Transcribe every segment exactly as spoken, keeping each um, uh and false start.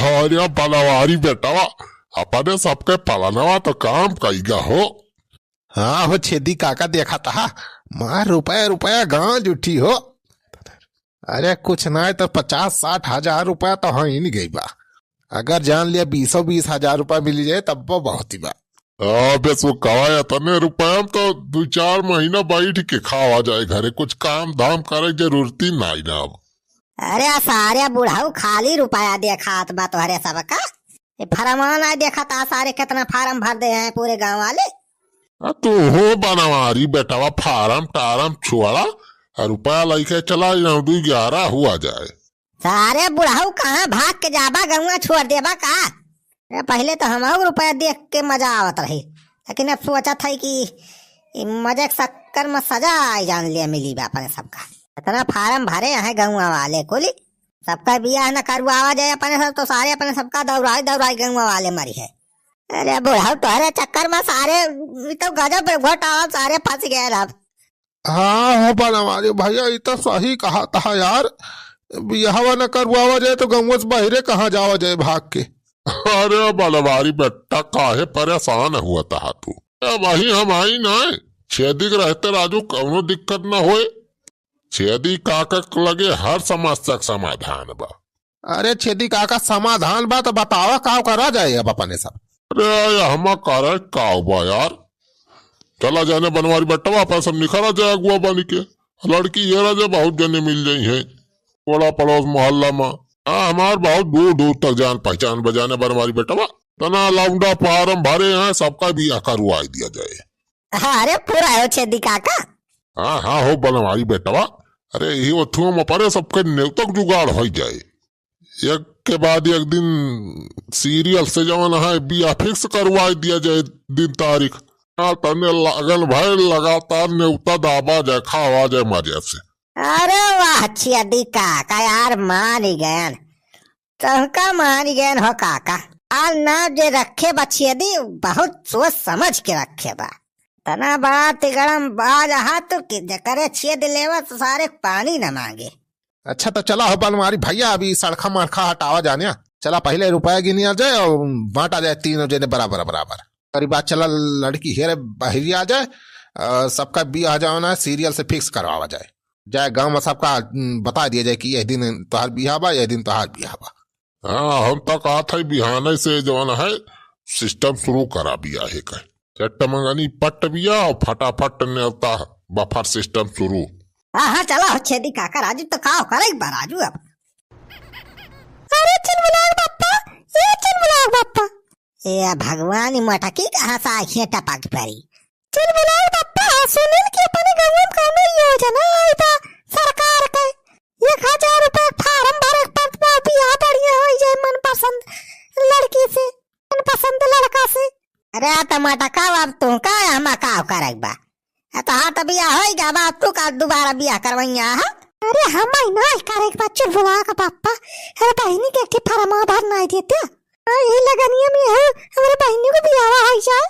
अरे बनवारी बेटवा, अपने सबके पलनवा तो काम कइगा हो। हाँ हो छेदी काका, देखा तहा, मार रुपया रुपया गाँव जुटी हो। अरे कुछ नाहीं तो पचास साठ हजार रुपया तो हाँ ही नहीं गई बा। अगर जान लिया बीसो बीस हजार रुपया मिली जाए तब वो बहुत ही बा। अबे सो कवा, इतने रुपया में तो दो चार महीना बैठ के खावा जाए घरे, कुछ काम धाम करे जरूरत ही नाहीं ना अब। अरे सारे बुढ़ऊ खाली रुपया देखात बा तोहरे सबका। ये फरमान आ देखा ता सारे कितना फार्म भर दे हैं पूरे गांव वाले। आ, तू हो बनवारी बेटवा, फार्म टारम छोड़ा, आ, रुपया लइके चला जाओ, दू ग्यारह हुआ जाए। सारे बुढ़ऊ कहाँ भाग के जाबा, गौवा छोड़ देबा का? अरे पहले तो हमहू रुपया देख के मजा आवत रही, लेकिन अब सोचत है कि ई मजे के चक्कर में सजा आई जान लिया मिली बा अपने सबका। इतना फार्म भरे हैं गौवा वाले कुली, सबका बियाह न करवावा जाए अपने सब, तो सारे अपने सबका दौड़ाई दौड़ाई गौवा वाले मरी है। अरे बुढ़ऊ तोहरे चक्कर में सारे, ई तो गजब घोटाला, सारे फंस गए अब। हाँ हो बनवारी भैया, ई तो सही कहा था यार, बियाहवा न करवावा जाए तो गौवा से बाहरे कहाँ जावा जाए भाग के। अरे बनवारी बेटा, काहे परेशान हुआ था तू? ए, वही हम आई ना, छेदी के रहते राजू कौनो दिक्कत न होए। छेदी काका के लगे हर समस्या के समाधान बा। अरे छेदी काका, समाधान बा तो बतावा, का करा जाए अब अपने सब? अरे हमा करे का बा यार, चला जाने बनवारी बेटवा, अपन सब निखरा जाए अगुआ बन के। लड़की ये रह जाए, बहुत जने मिल जाई हैं पड़ा पड़ोस मोहल्ला में। हाँ, हमार बहुत दूर दूर तक जान पहचान बा जाने बनवारी बेटवा। तना लौंडा फार्म भरे हैं, सबका बियाह करवाई दिया जाए। हाँ, अरे पूरा हो छेदी काका। हाँ हाँ हो बनवारी बेटवा, अरे यही ओथुआ में परे सबके नेवतक जुगाड़ हो जाए। एक के बाद एक दिन सीरियल से जवन है बियाह फिक्स करवाई दिया जाए दिन तारीख। हाँ, तने लगन भय लगातार नेवता दाबा जाए, खावा जाए मजे से। अरे वाह छेदी काका, यार मान ही गयन, तहका मान ही गयन हो काका। और ना जे रखे बा छेदी, बहुत सोच समझ के रखे बा। तना बड़ा तिगड़म बाज हा तू कि जकरे छेद लेवा तो सारे पानी न मांगे। अच्छा तो चला हो बनवारी भैया, अभी सड़खा मड़खा हटावा जाने, चला पहले रुपया गिनिया जाए और बांटा जाए तीनों जने बराबर बराबर। करी बात चला, लड़की हेरे बहरी आ जाए, अ, सबका बियाह जवन है सीरियल से फिक्स करवावा जाए। जाए गांव में सबका, उम, बता दिया जाए कि यह दिन तोहार बियाह बा, यह दिन तोहार बियाह बा। हाँ, हम तो कहत है बिहाने से जवन है सिस्टम शुरू करा बियाहे का। चट्ट मंगनी पट्ट बियाह और फटाफट नेवता बफर सिस्टम शुरू। हाँ हाँ, चला हो छेदी काका, राजू तो का करे बा राजू अब। अरे चिलबुलाओ बप्पा, ए चिलबुलाओ बप्पा। ए भगवान, ई मटकी कहाँ से आँखियाँ टपक पड़ी? चिलबुलाओ बप्पा, सुनिल कि अपने गाँव में कौनो योजना आई बा सरकार के, एक हजार रुपया फार्म भरे के पड़त बा, बियाह बढ़िया हो जाए मनपसंद लड़की से, मनपसंद लड़का से। अरे तो मटका, अब तू का हमा का करे बा? आ, तोहार तो बियाह होई गया बा, तू का दोबारा बियाह करवइया, हाँ? अरे, हम ही ना करे के बा, चिलबुलाओ का पापा। अरे, बहिनी के एक ठे फरमा भर नाई देते। हाँ, यही लगनिया में हो, हमरे बहिनी को बियाह हो जाए।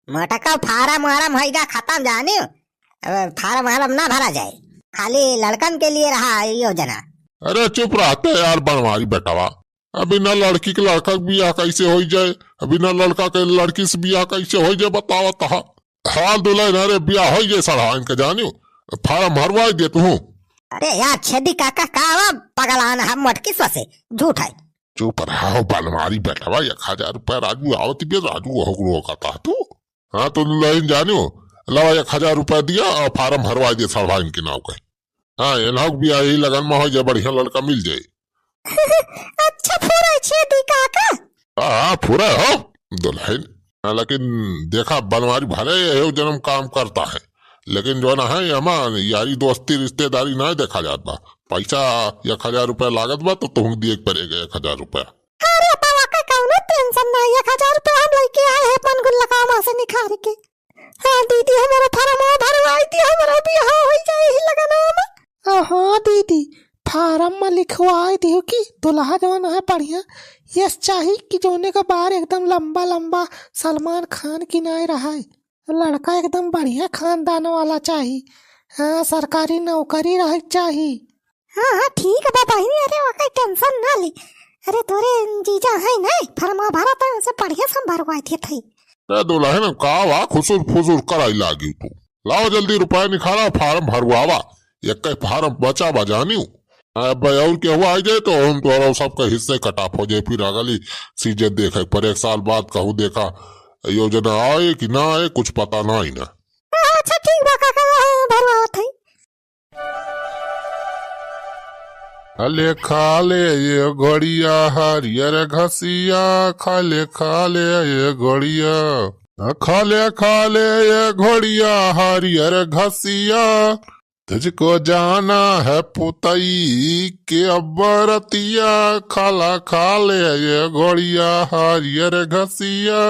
मोटका फार्म वार्म होई गा खत्म जाने। अब फार्म वार्म ना भरा जाए, खाली लड़कन के लिए रहा योजना। अरे, चुप रहते यार बनवारी बेटवा। अभी ना लड़की के लड़का के बियाह कैसे होई जाए, अभी ना लड़का के लड़की से बियाह कैसे होई जाए, बतावा तहा। हाल दुल्हन, अरे बियाह होई जाए सड़हा इनके जानियो, फार्म भरवाई दे तू। अरे यार छेदी काका, का बा पगलान है मोटकी से, झूठ है। चुप रहा हो बनवारी बेटवा, एक हजार रुपया राजू आवत बे, राजू हो गलो का तहा तू। हाँ तो दुल्हन जानियो, लावा एक हजार रुपया दिया और फार्म भरवाई दे सड़हा इनके नाव का। हाँ, एनहक बियाह यही लगन में हो जाए, बढ़िया लड़का मिल जाए। अच्छा, फुरा छेदी काका। हाँ, हाँ, फुरा हो, दुल्हन। हाँ, लेकिन देखा, बनवारी भले यही जन्म काम करता है, लेकिन जो ना है, हमा यारी दोस्ती रिश्तेदारी ना देखा जात बा। पैसा एक हजार रुपया लागत बा, तो तुम दिए के पड़ेगा एक हजार रुपया। अरे बाबा का कौनो टेंशन ना, एक हजार रुपया हम लेके आए हैं अपन गुल्लकावा से निखार के। हाँ दीदी, हमारा फॉर्मवा भरवाई दी, हमारा बियाह हो जाए ही लगनवा में। हाँ दीदी, फार्म में लिखवाई दियो कि दुल्हा जवन है बढ़िया, यस चाही कि जौने का बार एकदम लंबा लंबा सलमान खान की नाई रहा है, लड़का एकदम बढ़िया खानदान वाला चाही। हाँ, सरकारी नौकरी रहे चाही। हाँ, हाँ, ठीक बा बहिनी, अरे ओकर टेंशन ना ली। अरे तोरे जीजा है ना, फरमा भरा था, उसे बढ़िया से हम भरवाए थे थई। ए दुलहिन, का वा खुसुर फुसुर कराई लागी तू? लावा जल्दी रुपया निकाला, फारम भरवावा। एक्कै फारम बचा बा जानिउ। अब अउर केहू आइ जाए तो हम तोहरा सबका हिस्से कटाफ हो जाए, फिर अगली सीजन देखे पर एक साल बाद कहूँ देखा योजना आए कि ना आए, कुछ पता नाहीं ना। अच्छा ठीक बा काका, भरवावत है। खा ले खा ले ये घोड़िया हरियर घसिया, खा ले खा ले ये घोड़िया, खा ले खा ले ये घोड़िया हरियर घसिया, तुझको जाना है पुतई के बरतिया, खा ला खा ले ये घोड़िया हरियर घसिया,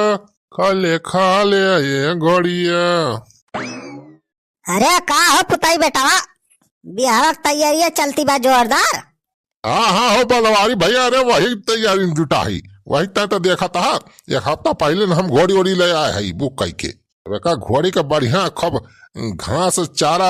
खा ले खा ले ये घोड़िया। अरे का हो पुताई बेटवा, बियाह के तैयारियां चलती बा जोरदार। हाँ हाँ हो बनवारी भैया, अरे वही तैयारी में जुटा ही, वही तय तो देखा था। एक हफ्ता पहले न हम घोड़ी ओड़ी ले आए हई बुक कई के। अब एका घोड़ी का बढ़िया खूब घास चारा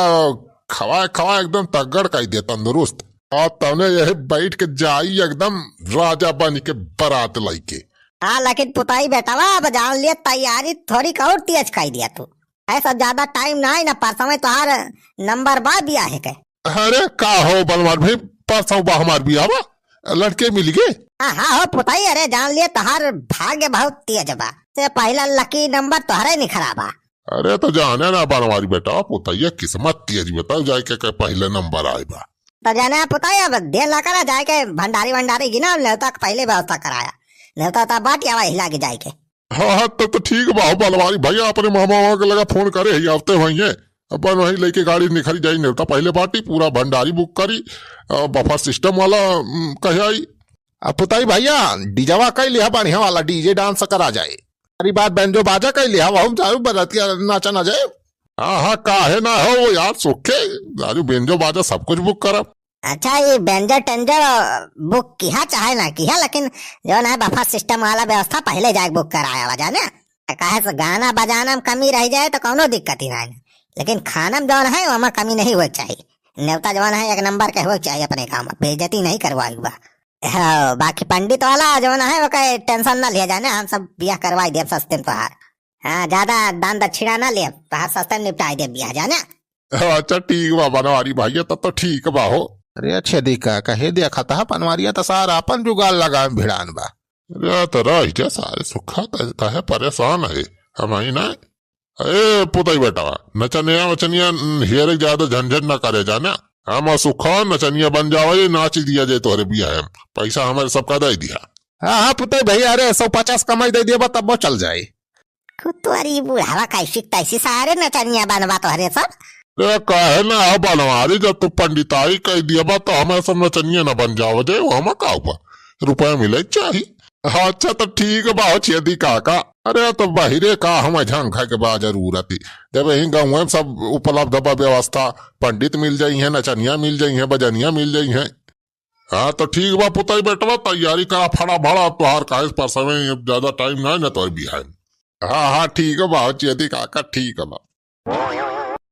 खवाए खवाए एकदम तगड़ कई दे तंदुरुस्त। और तने यही बैठ के जाई एकदम राजा बन के बारात लइके। हाँ लेकिन पुताई बेटवा, अब जान लिए तैयारी थोड़ी और तेज कई दिया तू। ऐसा ज्यादा टाइम ना है ना, परसों में तोहार नंबर बा बियाह के। अरे का हो बलवान भाई, परसों बा हमार बियाह बा, लड़के मिल गए। हाँ हाँ हो पुताई, अरे जान लिए तोहार भाग्य बहुत तेज बा, से पहला लकी नंबर तोहरे निखरा बा। अरे तो जाने ना बनवारी बेटा, पुतैया किस्मत तेज बताओ जाए के, के पहले नंबर आए बा। तो जाने पुताई, अब देर ना करा, जाए के भंडारी वंडारी गिना, नेवता के पहले व्यवस्था कराया, नेवता ता बाटी आवा हिला के जाए के। हाँ हाँ, तो, तो ठीक बा हो बनवारी भैया, अपने मामा वामा के लगा फोन करे ही, आवते वहीं है। अपन वहीं लेके गाड़ी निखरी जाई, नेवता पहले बाटी, पूरा भंडारी बुक करी, अ, बफर सिस्टम वाला, उम, कहे आई। अब पुताई भैया, डीजवा कई लिहा बढ़िया वाला, डीजे डांस करा जाए। अरे बात बैंजो बाजा कई लिहा, वहु चारू बरतिया नाचा ना जाए। हाँ हाँ, काहे ना हो यार, सोखे दारू बेंजो बाजा सब कुछ बुक करब। अच्छा, ये बेंजर टेंजर बुक किहा चाहे ना किहा, लेकिन जौन है बफर सिस्टम वाला व्यवस्था पहले जाके बुक कराया हुआ जाने। काहे से गाना बजाना में कमी रह जाए तो कौनो दिक्कत ही ना है, लेकिन खाना में जौन है वहाँ कमी नहीं हुआ चाहिए। नेवता जौन है एक नंबर के हुआ चाहिए अपने गाँव में, बेइज्जती नहीं करवाई बा। हाँ, बाकी पंडित वाला जौन है ओके टेंशन ना लिया जाने, हम सब बियाह करवाई देब सस्ते में तोहार। हाँ, ज्यादा दान दक्षिणा ना लेब, तोहार सस्ते में निपटाई देब बियाह जाने। अच्छा ठीक बा बनवारी भैया, तब तो ठीक बा हो। अरे अच्छे दी का कहे देखा था बनवारिया तो सारा अपन जुगाड़ लगाए में भिड़ान बा। अरे तो रह जा सारे सुखा, कहे, कहे परेशान है, हम ही ना। ए पुतई बेटा, नचनिया वचनिया, न, हेरे ज्यादा झंझट ना करे जाना। हम सुखा नचनिया बन जावे, नाच दिया जाए तोहरे बियाह में, पैसा हमारे सबका दे दिया। हाँ हाँ पुतई भैया, अरे सौ पचास कमाई दे दिया बा, तब वो चल जाए। कुतुआरी बुढ़ावा कैसी तैसी सारे नचनिया बनवा तोहरे सब। ए, काहे ना हो बनवारी, जब तू पंडिताई कह दिया बा तो हमारे सब नचनिया ना बन जाओ दे, वो हमार का हुआ, रुपया मिले चाही। अच्छा तो ठीक बा हो छेदी काका। अरे तो बहिरे का हम झांखा के बा जरूरत ही, जब यही गाँव में सब उपलब्ध बा व्यवस्था, पंडित मिल जाई है, नचनिया मिल जाई है, बजनिया मिल जाई है। हाँ तो ठीक बा पुताई बेटवा, तैयारी करा फड़ा भड़ा, तोहार काहे पर समय ज्यादा टाइम ना है ना तोहर बिहान। हाँ हाँ ठीक बा हो छेदी काका, ठीक बा।